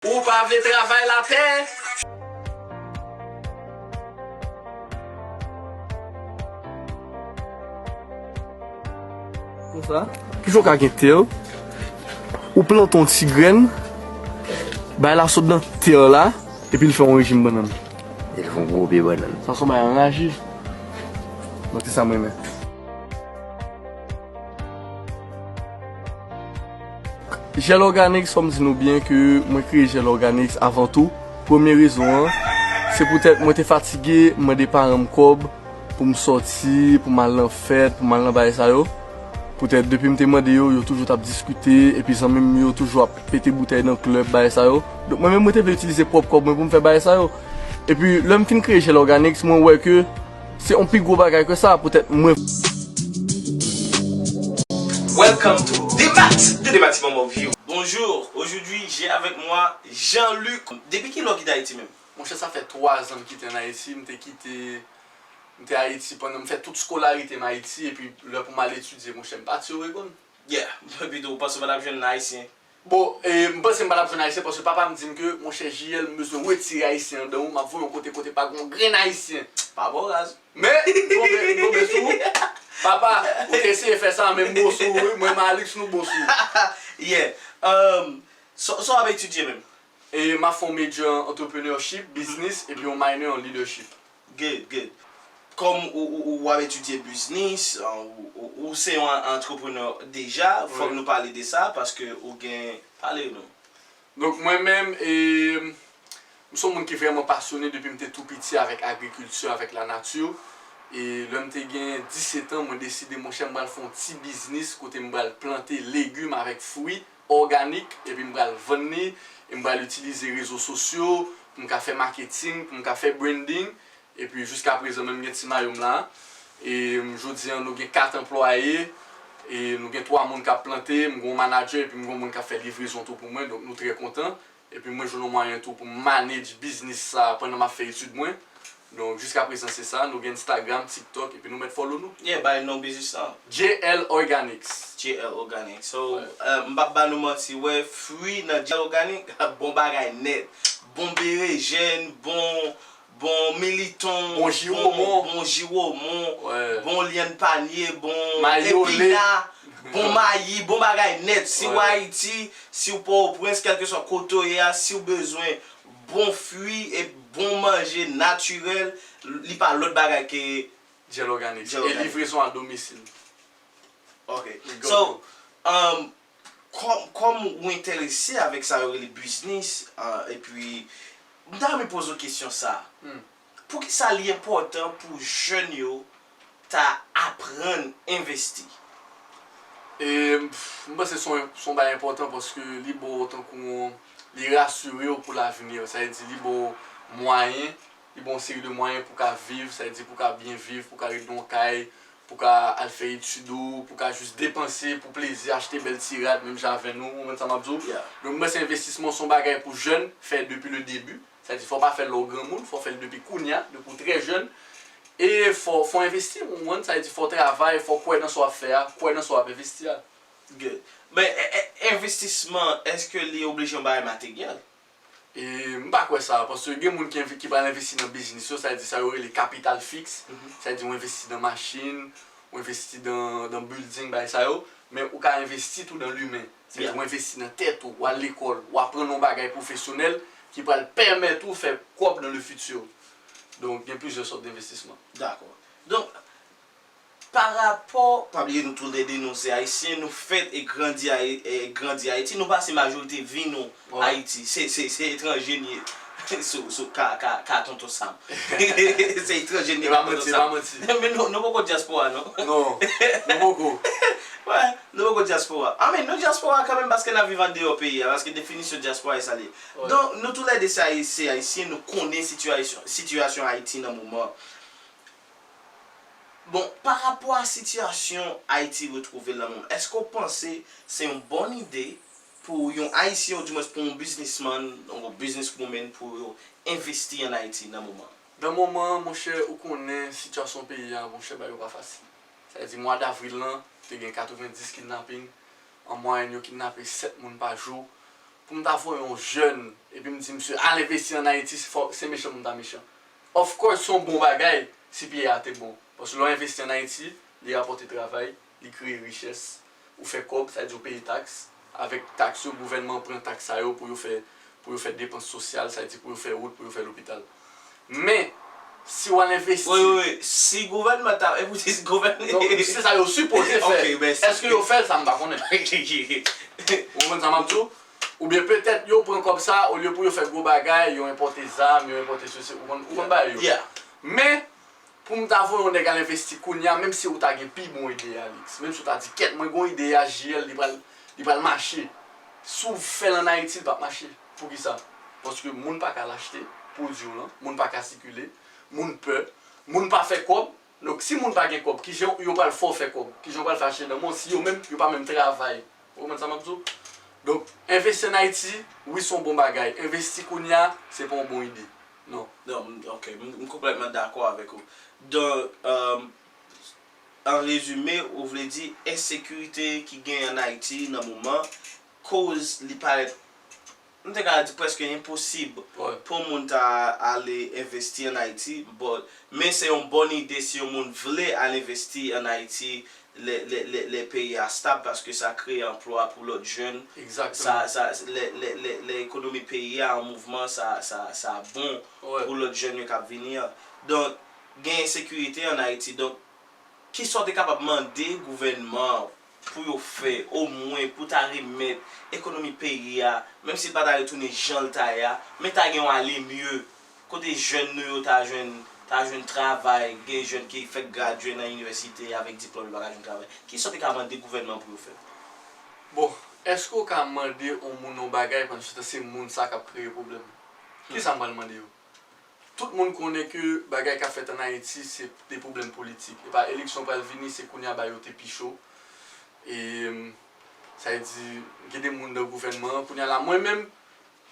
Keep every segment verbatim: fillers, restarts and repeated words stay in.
Ou pa vle travay latè? Konsa, kijan w ka gen tè, ou plante yon ti grenn, bay la sot nan tè la, epi l fè yon rejim bannann. Epi l fè yon gwo pye bannann. Sa se yon bagay anraje. Donk, se sa m renmen. Jèl Organics, fò m di nou byen ke mwen kreye Jèl Organics avan tou. Premye rezon an, se poutèt mwen te fatige mande paran m kòb pou m sòti, pou m al nan fèt, pou m al nan bagay sa yo. Poutèt depi m te mande yo, yo toujou t ap diskite, epi zanmi m yo toujou ap pete boutèy nan klèb, bagay sa yo. Donk mwen menm, mwen te vle itilize pwòp kòb mwen pou m fè bagay sa yo. Epi lè m fin kreye Jèl Organics, mwen wè ke se yon pi gwo bagay ke sa, poutèt mwen. Welcome to Demat de Dematiman View. Bonjour, aujourd'hui j'ai avec moi Jean-Luc. Depi kilè w kite Ayiti menm? Monchè, sa fè twa zan m kite ann Ayiti. M te kite, m te Ayiti pandan m fè tout skolarite m Ayiti, epi lè pou m al etidye, monchè, m pati Oregon. Yeah, epi tou, ou panse w pa t ap jwenn Ayisyen? Bon, e, m panse m pa t ap jwenn Ayisyen paske papa m di m ke, monchè, J L, m bezwen retire Ayisyen anndan ou, m ap voye w kote, kote pa gen yon grenn Ayisyen. Pa ba w raz. Men, m tonbe, m tonbe sou ou. Papa, ou te eseye fè sa, men m bon sou ou, wi. Mwen, Malix, nou bon sou ou. Yeah. Um, sa, sa w ap etidye menm? E, m ap fè yon major an entrepreneurship, business, epi yon minor an leadership. Good, good. Kòm ou, ou, ou ap etidye biznis, an, ou, ou, ou se yon antreprenè deja, fòk nou pale de sa, paske ou gen, pale nou. Donk, mwen menm, e, m se yon moun ki vrèman pasyone depi m te tou piti avèk agrikilti, avèk lanati. E lè m te gen disèt an, mwen deside, monchè, m pral fè yon ti biznis kote m pral plante legim avèk fwi òganik, epi m pral vann li, e m pral itilize rezo sosyo pou m ka fè maketing, pou m ka fè branding. Epi jiska prezan menm gen ti mayo m la. E jodi a nou gen kat anplwaye, e nou gen twa moun k ap plante, m gen yon manager epi m gen yon moun k ap fè livrezon tou pou mwen, donk nou trè kontan. Epi mwen jwenn yon mwayen tou pou m manage biznis sa pandan m ap fè etid mwen. Donk jiska prezan se sa, nou gen Instagram, TikTok, epi nou mèt follow nou. Yeah, bay non biznis lan. J L Organics. J L Organic. So, euh, m p ap ba nou manti, wè, fwi nan J L Organic, bon bagay nèt. Bon berejèn, bon, bon militon, bon jiwomon, bon jiwomon, bon lyann panye, bon epina, bon mayi, bon bagay nèt. Si w Ayiti, si w Pòtoprens, kèlkeswa kote w ye a, si w bezwen bon fwi e bon manje natirèl, li pa lòt bagay ke J L Organics. J L Organics. E livrezon a domisil. Ok. So, um, kòm, kòm ou enterese avèk sa yo rele biznis, ah, epi, m ta renmen poze w kesyon sa. Poukisa li enpòtan pou jèn yo ta aprann envesti? E, m, m panse se yon, se yon bagay enpòtan paske li ba w tankou yon, li rasire w pou lavni. Sa vle di, li ba w mwayen, li ba w yon seri de mwayen pou w ka viv, sa vle di pou w ka byen viv, pou w ka ret nan yon kay, pou w ka al fè etid ou, pou w ka jis depanse pou plezi, achte bèl ti rad, menm jan avè nou, ou konprann sa m ap di w? Donk, mwen, se envestisman, se yon bagay pou jèn fè depi le debi. Sa vle di, fò w pa fè l lè w granmoun, fò w fè l depi kounye a, depi w trè jèn. E fò, fò w envesti, ou konprann? Sa vle di, fò w travay, fò w kwè nan sa w ap fè a, kwè nan sa w ap envesti a. Good. Men, e, e, envestisman, èske li oblije yon bagay materyèl? E, m pa kwè sa, paske gen moun ki enve-, ki pral envesti nan biznis yo, sa vle di sa yo rele kapital fiks. Sa vle di ou envesti nan machin, ou envesti nan, nan building, bagay sa yo, men ou ka envesti tou nan limen. Sa vle di ou envesti nan tèt ou, ou al lekòl, ou aprann yon bagay pwofesyonèl ki pral pèmèt ou fè kòb nan le futur. Donk, gen plizyè sòt denvestisman. Dakò. Donk, pa rapò, pa bliye nou toulède nou se Ayisyen, nou fèt e grandi Ayi-, e grandi Ayiti, nou pase majorite vi nou Ayiti. Se, se, se etranje n ye. Sou, sou ka, ka, ka tonton Sam. Se etranje n ye, ka tonton Sam. E pa manti, e pa manti. Men nou, nou poko dyaspora, non? Non, nou poko. Wè, nou poko dyaspora. I mean, nou dyaspora kanmenm paske n ap viv andeyò peyi a, paske definisyon dyaspora e sa l ye. Donk, nou toulède se Ayi-, se Ayisyen, nou konnen sitiyasyon, sitiyasyon Ayiti nan moman. Bon, pa rapò a sitiyasyon Ayiti retwouve l nan moman, èske w panse se yon bòn ide pou yon Ayisyen, oudimwens pou yon biznismann, yon business woman, pou yo envesti ann Ayiti nan moman an? Nan moman an, monchè, ou konnen sitiyasyon peyi a, monchè, bagay yo pa fasil. Sa vle di, mwa davril lan, te gen katrevenndis kidnaping. An mwayèn, yo kidnape sèt moun pa jou. Pou m ta voye yon jèn, epi m di misye al envesti ann Ayiti, se fò, se mechan pou m ta mechan. Of course, se yon bon bagay si peyi a te bon. Paske lè w envesti ann Ayiti, li rapòte travay, li kreye richès, ou fè kòb, sa vle di ou peye taks. Avèk taks yo, gouvènman an pran taks sa yo pou yo fè, pou yo fè depans sosyal, sa vle di pou yo fè wout, pou yo fè lopital. Men, si w al envesti. Wi, wi, wi. Si gouvènman ta, e pou di si gouvènman. Non, se sa yo sipoze fè. Ok, mèsi. Èske yo fè l, sa m pa konnen. Ou konprann sa m ap di w? Oubyen petèt yo pran kòb sa, olye pou yo fè gwo bagay, yo enpòte zam, yo enpòte sesi, ou konn, ou konn bagay yo. Yeah. Men, pou m ta voye yon nèg al envesti kounye a, menm si ou ta gen pi bon ide, Alix, menm si ou ta di, kèt, mwen gen yon ide a, J L, li pral, li pral mache. Si w fè l ann Ayiti, li p ap mache. Poukisa? Paske moun pa ka al achte pwodui w lan, moun pa ka sikile, moun pè, moun pa fè kòb. Donk, si moun pa gen kòb, kijan yo pral fè w fè kòb? Kijan yo pral fè achte nan mond si yo menm, yo pa menm travay? Ou konprann sa m ap di w? Donk, envesti ann Ayiti, wi, se yon bon bagay. Envesti kounye a, se pa yon bon ide. Non. Non, m- ok, m m konplètman dakò avèk ou. Donk, euh, an rezime, ou vle di ensekirite ki genyen ann Ayiti nan moman, koz li parèt, m te ka di prèske enposib pou moun ta ale envesti ann Ayiti, but, men se yon bòn ide si yon moun vle al envesti ann Ayiti lè, lè, lè, lè peyi a stab, paske sa kreye anplwa pou lòt jèn. Sa, sa, lè, lè, lè, lè ekonomi peyi a an mouvman, sa, sa, sa bon pou lòt jèn yo k ap vini an. Donk, gen ensekirite ann Ayiti. Donk, kisa w te kapab mande gouvènman an pou yo fè, omwen pou ta remèt ekonomi peyi a, menm si l pa ta retounen jan l ta ye a, men ta gen yon alemye, kote jèn nou yo ta jwenn, ta jwenn travay, gen jèn ki fèk gradye nan inivèsite avèk diplòm, yo pa ka jwenn travay. Kisa w te ka mande gouvènman an pou yo fè? Bon, èske w ka mande yon moun yon bagay pandan se tan se moun sa k ap kreye pwoblèm? Kisa m pral mande yo? Tout moun konnen ke bagay k ap fèt ann Ayiti se de pwoblèm politik. E pa eleksyon pral vini, se kounye a bagay yo te pi cho. E, sa vle di, gen de moun nan gouvènman an. Kounye a la, mwen menm,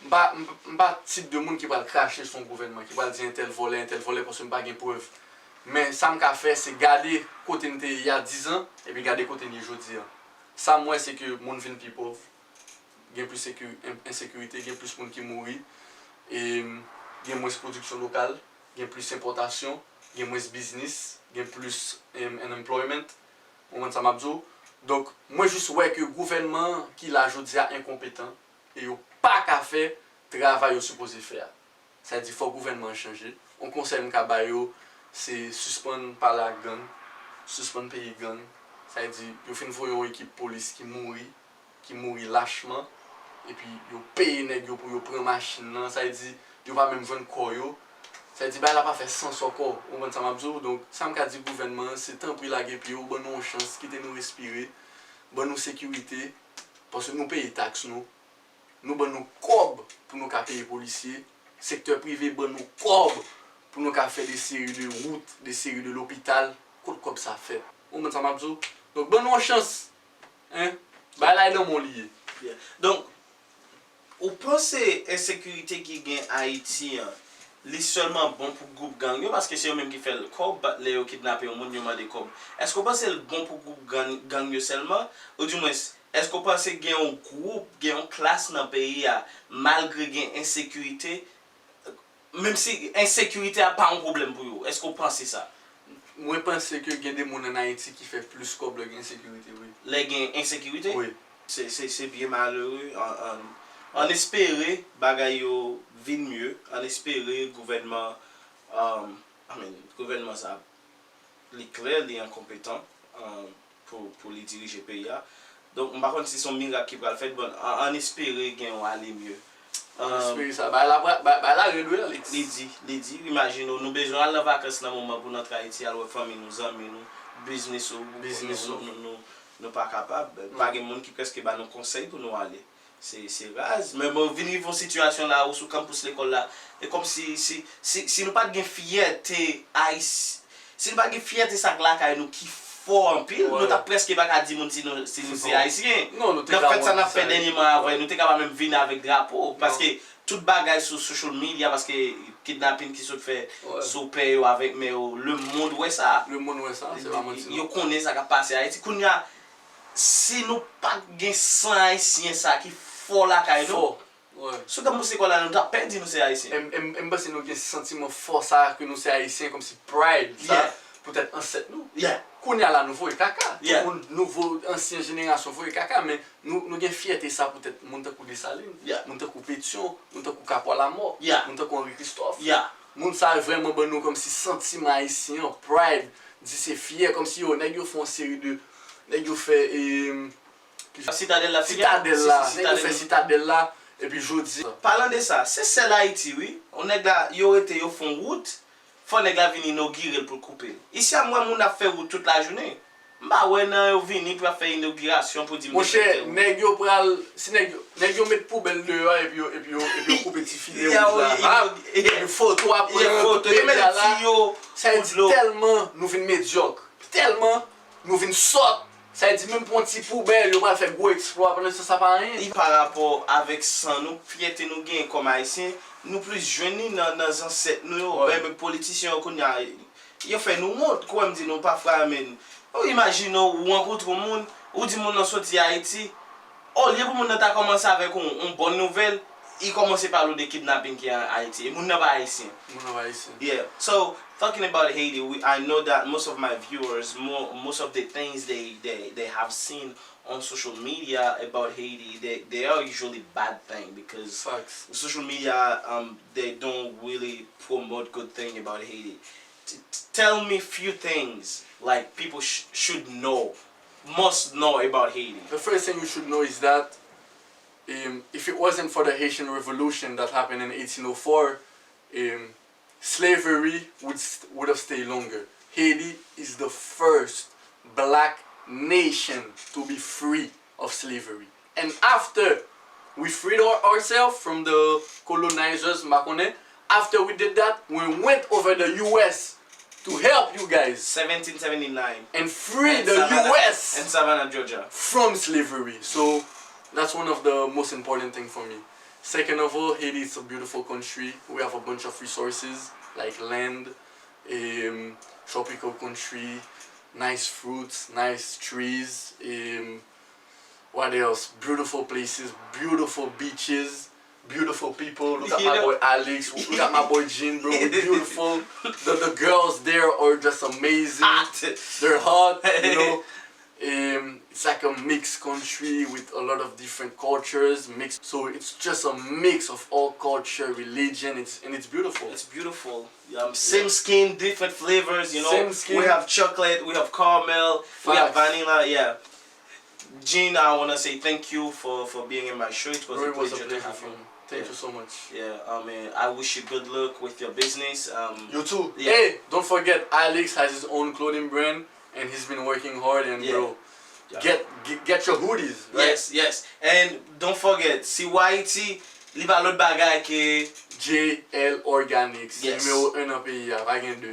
m pa, m, m pa tip de moun ki pral krache sou yon gouvènman, ki pral di entèl vòlè, entèl vòlè, paske m pa gen prèv. Men sa m ka fè, se gade kote m te ye y a dizan, epi gade kote m ye jodi a. Sa m wè, se ke moun vin pi pòv, gen plis seki- en- ensekirite, gen plis moun ki mouri, e, gen mwens pwodiksyon lokal, gen plis enpòtasyon, gen mwens biznis, gen plis, em, unemployment. Ou konprann sa m ap di w? Donk, mwen jis wè ke gouvènman an ki la jodi a enkonpetan e yo pa ka fè travay yo sipoze fè a. Sa vle di fòk gouvènman an chanje. Yon konsèy m ka ba yo, se sispann pale ak gang, sispann peye gang. Sa vle di yo fin voye yon ekip polis ki mouri, ki mouri lachman, epi yo peye nèg yo pou yo pran machin nan, sa vle di yo pa menm jwenn kò yo. Sa vle di bagay la pa fè sans ankò, ou konprann sa m ap di w? Donk, sa m ka di gouvènman an, se tanpri lage pye w, ban nou yon chans, kite nou respire, ban nou sekirite, paske nou peye taks nou. Nou ban nou kòb pou nou ka peye polisye. Sektè prive ban nou kòb pou nou ka fè de seri de wout, de seri de lopital. Kot kòb sa fèt? Ou konprann sa m ap di w? Donk, ban nou yon chans. Hein? Bagay la e nan men w li ye. Yeah. Donk, ou panse ensekirite ki gen Ayiti an, li sèlman bon pou gwoup gang yo? Paske se yo menm ki fè l. Kòb, lè yo kidnape yon moun, yo mande kòb. Èske w panse l bon pou gwoup gang, gang yo sèlman? Oudimwens, èske w panse gen yon gwoup, gen yon klas nan peyi a, malgre gen ensekirite, menm si ensekirite a pa yon pwoblèm pou yo, èske w panse sa? Mwen panse ke gen de moun ann Ayiti ki fè plis kòb lè gen ensekirite, wi. Lè gen ensekirite? Wi. Se, se, se byen malere. An, an, ann espere bagay yo vin mye. Ann espere gouvènman, um, I mean, gouvènman sa, li klè, li enkonpetan, um, pou, pou li dirije peyi a. Donk, m pa konn si se yon mirak ki pral fèt, bon, an, ann espere gen yon ale mye. Ann espere sa. Bagay la, bagay la rèd, wi, Alex. Li di, li di, imajine w, nou bezwen al nan vakans nan moman pou n antre Ayiti, al wè fanmi nou, zanmi nou, biznis ou, biznis nou, nou, nou, nou, nou pa kapab. Pa gen moun ki prèske ba nou konsèy pou nou ale. Se, se raz. Men bon, vin rive yon sitiyasyon la ou sou kanpous lekòl la. E kòmsi, si, si, si nou pa t gen fyète ayis-, si nou pa t gen fyète sa k lakay nou ki fò anpil, nou t ap prèske pa ka di moun si nou, si nou se Ayisyen. Nan fèt sa n ap fè dènyèman avè, nou te ka pa menm vin avèk drapo. Paske tout bagay sou social media, paske kidnapin ki sot fè sou pè yo avèk mè yo, lemonn wè sa. Lemonn wè sa, se pa manti, non. Yo konnen sa k ap pase Ayiti. Kounye a, si nou pa t gen san ayisyen sa ki fò lakay nou, Si w t ap montre kò la, nou t ap pè di nou se Ayisyen. E m, e m, e m panse nou gen santiman fò sa ke nou se Ayisyen, kòmsi pride sa, poutèt ansèt nou. Kounye a la, nou voye kaka. Tout moun, nouvo, ansyen jenerasyon voye kaka, men nou, nou gen fyète sa poutèt moun tankou Desalin, moun tankou Petyon, moun tankou Kapwa Lamò, moun tankou Henri Christophe. Moun sa yo vrèman ban nou kòmsi santiman ayisyen an, pride, di se fyè, kòmsi yo, nèg yo fè yon seri de, nèg yo fè, e, Sitadèl la, Sitadèl la, nèg yo fè Sitadèl la, epi jodi. Palan de sa, se sèl Ayiti, wi. On nèg la, yo rete, yo fè yon wout, fò nèg la vin inogire l pou l koupe l. Isi a, m wè moun ap fè wout tout lajounen. M pa wè nan yo vini pou y ap fè inogirasyon pou di m te fè tèl wout. Monchè, nèg yo pral, si nèg yo, nèg yo met poubèl deyò epi yo, epi yo, epi yo koupe ti file wouj la. Epi foto ap pran tout medya la. Sa vle di tèlman nou vin medyòk, tèlman nou vin sòt. Sa vle di menm pou yon ti poubèl, yo pral fè gwo eksplwa, pandan se tan sa pa anyen. Pa rapò avèk san nou, fyète nou genyen kòm Ayisyen, nou plis jwenn li nan, nan zansèt nou yo. Menm politisyen yo kounye a, yo fè nou wont, kwè m di nou pafwa, men. Ou imajine w, ou rankontre yon moun, ou di moun nan soti Ayiti, olye pou moun nan ta kòmanse avèk yon, yon bòn nouvèl, li kòmanse pale w de kidnaping ki an Ayiti. E moun nan pa ayisyen. Moun nan pa ayisyen. Yeah. So, talking about Haiti, we, I know that most of my viewers, mo most of the things they, they, they have seen on social media about Haiti, they, they are usually bad thing because social media, um, they don't really promote good thing about Haiti. T- t- tell me few things like people sh- should know, must know about Haiti. The first thing you should know is that, um, if it wasn't for the Haitian Revolution that happened in eighteen oh four, um, slavery would, st- would have stayed longer. Haiti is the first black nation to be free of slavery. And after we freed our, ourselves from the colonizers, m pa konnen, after we did that, we went over the U S to help you guys seventeen seventy-nine and free the U S and Savannah, Georgia from slavery. So that's one of the most important thing for me. Second of all, Haiti is a beautiful country. We have a bunch of resources like land, um, tropical country, nice fruits, nice trees, um, what else? Beautiful places, beautiful beaches, beautiful people. Look at my boy Alex. Look at my boy Jean, bro. We beautiful. The, the girls there are just amazing. They're hot, you know. Um, it's like a mixed country with a lot of different cultures, mixed. So it's just a mix of all culture, religion. It's and it's beautiful. It's beautiful. Yeah, same skin, different flavors. You know, same skin. We have chocolate, we have caramel, we have vanilla. Yeah. Jean, I wanna say thank you for, for being in my show. It was a pleasure to have you. Thank you so much. Yeah, um, and I wish you good luck with your business. Um, you too. Yeah. Hey, don't forget, Alex has his own clothing brand, and he's been working hard, and bro, get, get, get your hoodies, right? Yes, yes. And don't forget, si Haiti, li pa lòt bagay ke J L Organics, yes, nimewo en nan peyi a, pa gen de.